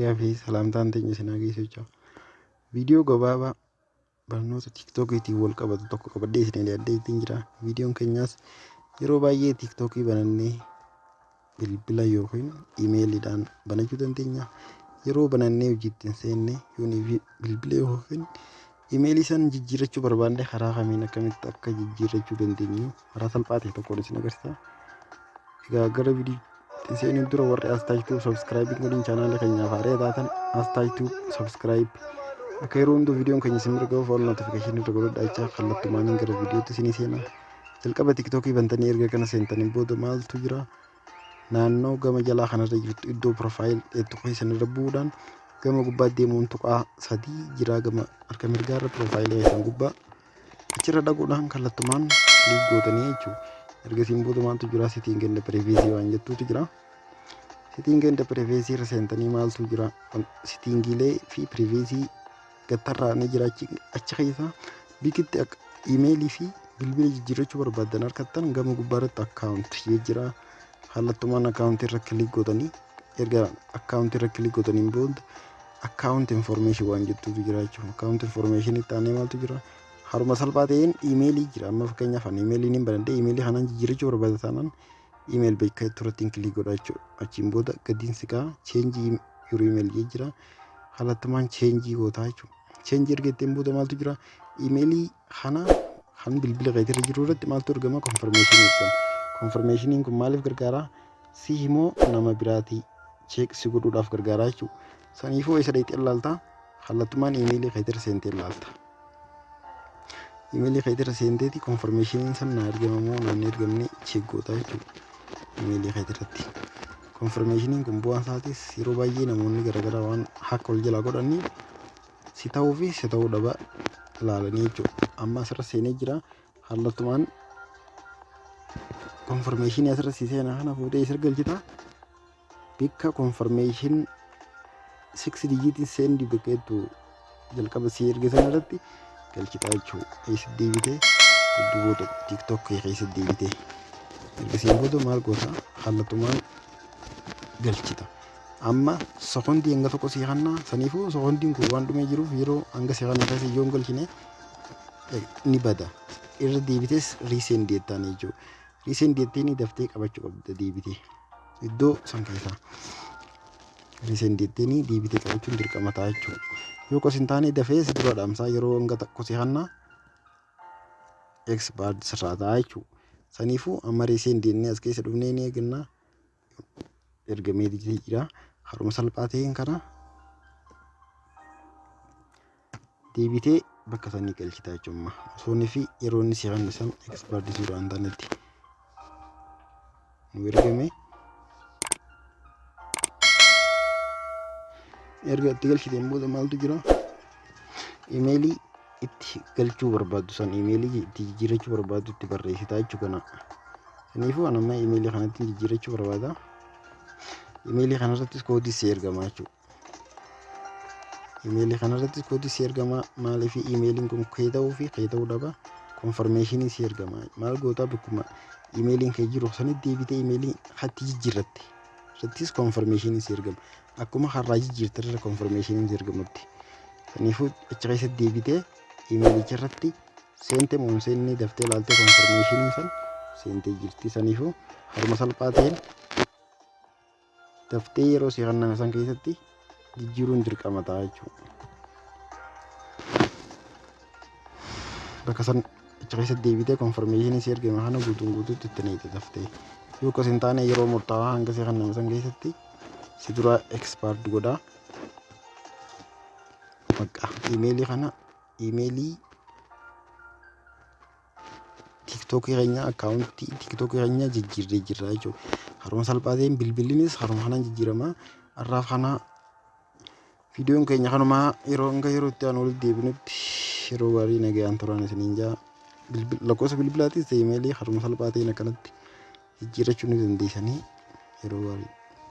Nagaa fi salaamtaan teenya isin haa geessu jecha. Viidiyoo gabaabaa barnoota tiiktookiitiin wal qabatu tokko qabadhee isin dhiyaadhee ittiin jira. Viidiyoon keenyaas yeroo baay'ee tiiktookii banannee bilbila yookiin imeeliidhaan banachuu dandeenya. Yeroo banannee hojii ittiin seenne yoonii bilbila yookiin imeelii san jijjiirrachuu barbaanne karaa kamiin akkamitti akka jijjiirrachuu dandeenyu karaa salphaa ta'e tokkoon isin agarsiisa. Egaa gara viidiyoo seenuun dura warri Asxaa Tube subscribe godhin chaanaala keenyaaf haaraa taatan Asxaa Tube subscribe akka yeroo hunduu viidiyoon keenya isin bira gahuuf all notification irra godhadhaa jechaa kallattumaaniin gara viidiyootti isinii seenaa. Jalqaba tiktookii bantanii erga kana seentanii booda maaltu jira? Naannoo gama jalaa kanarra jirtu iddoo profile jettu keessan irra bu'uudhaan gama gubbaa deemuun tuqaa sadii jira gama harka mirgaarra profile keessan gubbaa achirra dhaquudhaan kallattumaan click gootanii jechuudha. Ergasiin booda maaltu jira? Setting and privacy waan jettuutu jira. Setting and privacy irra seentanii maaltu jira? Settingiilee fi privacy gattarraa ni jira achi keessa bikitti akka iimeelii fi bilbila jijjiirrachuu barbaaddan harkattan gama gubbaa irratti account jira. Kallattumaan account irra click gootanii erga account irra click gootaniin booda account information waan jettuutu jira jechuudha. Account information itti aanee maaltu jira? Haruma salphaa ta'een iimeelii jira. Amma fakkeenyaaf ani iimeelii niin banadhee iimeelii kanaan jijjiirrachuu barbaada taanaan email bakka turatti click godha jechuudha. Achiin booda gadiin siqaa change your email jira. Kallattumaan change gootaa jechuudha. Change erga ittiin booda maaltu jira? Iimeelii kana kan bilbila keetirra jiru irratti maaltu argama? Confirmation argama. Confirmationiin kun maaliif gargaara? Si himoo nama biraatii check si godhuudhaaf gargaara jechuudha. Saniifuu isa dhaqxee ilaalta. Kallattumaan iimeelii keetirra seentee ilaalta. Iimeelii keetirra seenteeti confirmationiin san na argama moo naan hin argamne check goota jechuudha. Iimeelii keetirratti. Confirmationiin kun bu'aan isaatis yeroo baay'ee namoonni garaagaraa waan hack wal jalaa godhanii si ta'uu fi si ta'uu dhaba ilaalanii jechuudha. Amma asirra seenee jira. Kallattumaan confirmationii asirra si seena kana fuutee isirra galchita. Bikka confirmation 6 digitiin send bakka jettu jalqaba si erge sana irratti galchita jechuudha. Eessa deebitee hedduu booda TikTok kee keessa deebitee ergasiin booda maal goota? Kallattumaan galchita. Amma sekondii hanga tokko si kannaa saniifuu sekondiin kun waan dhumee jiruuf yeroo hanga si kanna keessa yoo hin galchine ni bada. Irra deebitees resend jettaan jechuudha. Resend jettee ni daftee qabachuu qabda deebitee. Iddoo san keessaa. Resend jettee ni deebitee qabachuun dirqama ta'a jechuudha. Yoo qos hin taane dafee si dura dhaamsaa yeroo hanga tokko si kannaa expired sirraa ta'a jechuudha. Saniifuu amma resend jennee as keessa dhufnee ni eegannaa. Ergamee jira. Haruma salphaa ta'een kana deebitee bakka sanii galchita jechuudha. Osoo inni fi yeroo inni si kennu san expired suuraa hin taanetti nu ergame. Erga itti galchiteen booda maaltu jira? Imeelii itti galchuu barbaaddu san imeelii itti jijjiirrachuu barbaaddu itti barreessitaa jechuu kana. Kanaafuu ani amma imeelii kanatti jijjiirrachuu barbaada. Imeelii kanarrattis koodii si ergama jechuudha. Imeelii kanarrattis koodii si ergama maaliif imeeliin kun kee ta'uu fi kee ta'uu dhaba confirmationii si ergama. Maal gootaa bakkuma imeeliin kee jiru sanitti deebitee imeelii hatti jijjiirratte irrattis confirmationii si ergama. Akkuma har'aa jijjiirte irra confirmationiin si ergamutti. Kanaafuu achi keessatti deebitee imeelicha irratti seente moo hin seenne daftee ilaaltee confirmationii san seentee jirti. Saniifuu haruma salphaa ta'een daftee yeroo si kenname san keessatti jijjiiruun dirqama ta'a jechuudha. Bakka san achi keessatti deebitee confirmationii si ergame kana guutuun guutuutti itti neeyite daftee. Yoo akkas hin taane yeroo murtaawaa hanga si kenname san keessatti si dura expired godha. Bakka imeelii kana imeelii tiiktookii keenya akkaawuntii tiiktookii keenya jijjiirree jirra jechuudha. Haruma salphaa ta'een bilbillinis haruma kanaan jijjiirama. Har'aaf kana viidiyoon keenya kanumaa yeroo hanga yeroo itti aanu walitti deebinutti yeroo gaarii nagayaan turan isiniin jaa. Lakkoofsa bilbilaatis ta'e imeelii haruma salphaa ta'een akkanatti jijjiirrachuu ni dandeessanii yeroo gaarii.